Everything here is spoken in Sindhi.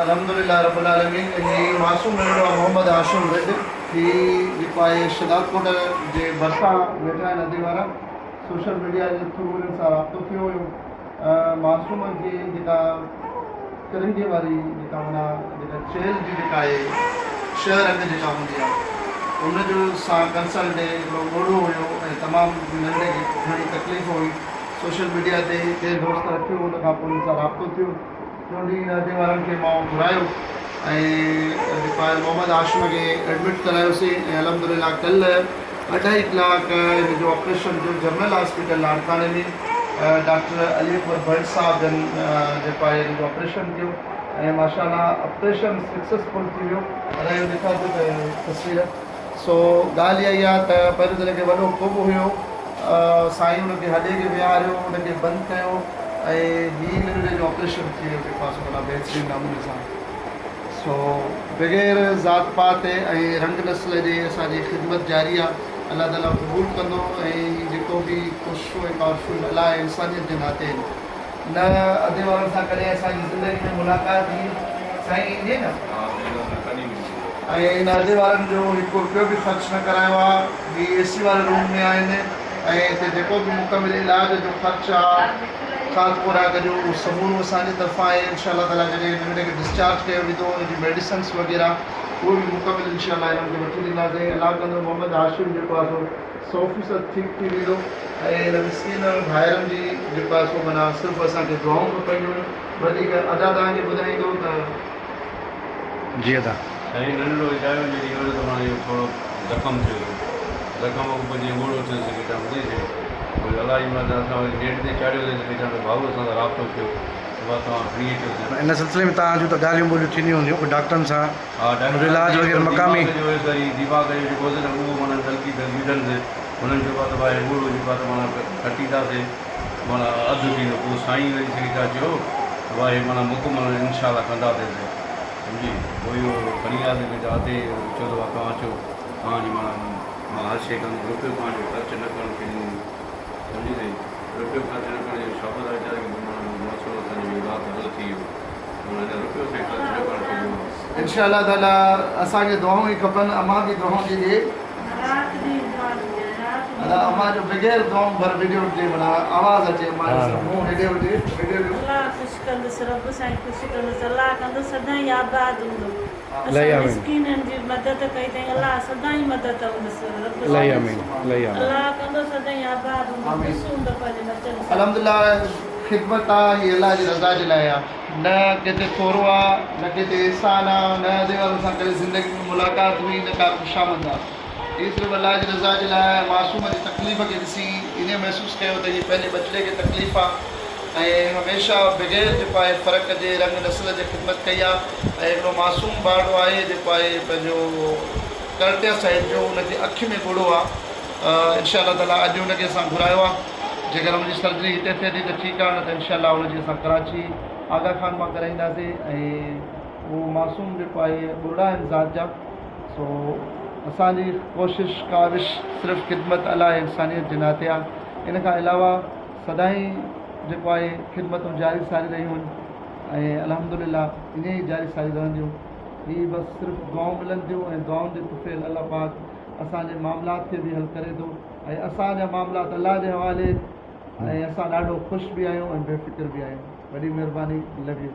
الحمدلله رب العالمين هي معصوم ننڍڙو آ محمد هاشم رڏ هي جيڪو آهي شھدادڪوٽ جي ڀرسان ويٺا آهن ادي وارا سوشل ميڊيا جي ٿرو انهن سان رابطو ٿيو هيو معصوم جي جيڪا ڪرنگهي واري جيڪا معنيٰ جيڪا چيلهه جي جيڪا آهي شهه رنگ جيڪا هوندي آ ان جو سان ڪنسلٽ هڪڙو ڳوڙهو هيو ۽ تمام ننڍڙي کي گهڻي تڪليف هئي سوشل ميڊيا تي ڪنهن دوست رکيو ان کان پوء انهن سان رابطو ٿيو ٽيون ڏينهن ادي وارن کي مان گهرايو ۽ جيڪو آهي محمد هاشم کي ايڊمٽ ڪرايوسين ۽ الحمدلله ڪلهه اڍائي ڪلاڪ هن جو آپريشن ٿيو جنرل هاسپيٽل لاڙڪاڻي ۾ ڊاڪٽر علي اڪبر ڀٽ صاحب جن جيڪو آهي هن جو آپريشن ڪيو ۽ ماشاء الله آپريشن سڪسيسفل ٿي ويو. ادا اهو ڏيکارجو ته تصوير. سو ڳالهه اها ئي آهي ته پهريون ته هن کي وڏو ڪوب هيو، سائين ان کي هڏي کي ويهاريو، ان کي بند ڪيو ۽ هي ننڍڙي جو آپريشن ٿي ويو جيڪو آهي سو معنيٰ بهترين نموني سان. سو بغير ذات پات ۽ رنگ نسل جي اسان جي خدمت جاري آهي. الله تعاليٰ قبول ڪندو ۽ هي جيڪو به ڪوششون ۽ ڪاوشون الله ۽ انسانيت جي ناتي آهن. نه ادي وارن سان ڪڏهن اسان جي زندگي ۾ ملاقات ٿي سائين ايندي نه. ۽ ان ادي وارن جو هڪ روپيو به خرچ نه ڪرايو آ هي اي سي واري روم ۾ آهن ۽ هتي جيڪو به مڪمل علاج جو خرچ آ کاڌ خوراڪ جو اهو سمورو اسان جي طرفان آهي انشاء الله تعالي جڏهن ننڍڙي کي ڊسچارج ڪيو ويندو ان جي ميڊيسنس وغيره اهو به مڪمل انشاء الله انهن کي وٺي ڏينداسين الله ڪندو محمد هاشم جيڪو آ سو سو فيصد ٺيڪ ٿي ويندو ۽ هن مسڪين ڀائرن جي جيڪو آهي سو معنيٰ صرف اسان کي دعائون کپنديون آهن وڌيڪ ادا توهان کي ٻڌائيندو ته. جي ادا. سائين ننڍڙو اجايو جڏهن هيو نه ته معنيٰ اهو ٿورو زخم ٿيو هيو زخم کان پوء جيئن ڳوڙهو ٿيس هيٺان ٻڌي سين پوء الله جي مرضي اسان وري نيٽ تي چاڙهيو سين ته هيٺان ته ڀائو اسان سان رابطو ڪيو ته بس توهان کڻي اچو سين. ان سلسلي ۾ توهان جون ته ڳالهيون ٻولهيون ٿينديون هونديون ڪو ڊاڪٽرن سان ها ڊاڪٽر علاج صاحب وغيره مقامي. دماغ جو هيس وري دماغ جو جيڪو هيس نه اهو معنيٰ نلڪي ته ليڊن سين هنن چيو ته ڀائي ڳوڙهو جيڪو آهي ته معنيٰ ڪٽينداسين معنيٰ اڌ ٿيندو پوء سائين وري سائين ڇا چيو ته ڀائي هي معنيٰ مڪمل انشاء الله ڪنداسين سين سمجهي پوء اهو کڻي آياسين ته جاتي چيو ته ڀاء توهان اچو توهان جي معنيٰ مان هر شيء ڪندم روپيو توهان جو خرچ نه ڪرڻ ٿي ڏيندم سمجهي سائين روپيو خرچ نه ڪرڻ جو شابس آهي ويچاري کي معنيٰ مسئلو اسان جو اهو رات حل ٿي ويو. انشاء الله تعالي اسان کي دعائون ئي کپن امان به دعائون ڏجي ادا امان جو بغير دعائون ڀر ويڊيو ڏجي معنيٰ آواز اچي امان جو صرف منهن هيڏي هجي ويڊيو جو. الله خوش ڪندس رب سائين خوش ڪندس الله ڪندس سدائين آباد هوندو اسان مسڪينن جي مدد ڪئي تائين الله سدائين مدد هوندس رب سائين الله ڪندو سدائين آباد هوندو خوش هوندو پنهنجي ٻچن سان. الحمدلله خدمت آ هي الله جي رضا جي لاء آ نه ڪنهن تي ٿورو آ نه ڪنهن تي احسان آ نه ادي وارن سان ڪڏهن زندگي ۾ ملاقات هئي نه ڪا خوشامند آ هي صرف الله جي رضا جي لاء آ معصوم جي تڪليف کي ڏسي ائين محسوس ڪيو ته هي پنهنجي ٻچڙي کي تڪليف آ ۽ هميشه بغير جيڪو آهي فرق جي رنگ نسل جي خدمت ڪئي آ ۽ هڪڙو معصوم ٻارڙو آهي جيڪو آهي پنهنجو ڪرٽيا سائيڊ جو ان کي اک ۾ ڳوڙهو آ انشاء الله تعالي اڄ ان کي اسان گهرايو آ جيڪر ان جي سرجري هتي ٿئي ٿي ته ٺيڪ آ نه ته انشاء الله ان جي اسان ڪراچي آغا خان مان ڪرائينداسين ۽ اهو معصوم جيڪو آهي ٻرڙا آهن ذات جا سو اسان جي ڪوشش ڪاوش صرف خدمت الله انسانيت جي ناتي آ ان کان علاوه سدائين جيڪو آهي خدمتون جاري ساري رهيون آهن ۽ الحمد لله ائين ئي جاري ساري رهنديون هي بس صرف دعائون ملن ٿيون ۽ دعائن جي طفيل الله پاڪ اسان جي معاملات کي به حل ڪري ٿو ۽ اسان جا معاملات الله جي حوالي ۽ اسان ڏاڍو خوش به آهيون ۽ بي فڪر به آهيون وڏي مهرباني لو يو.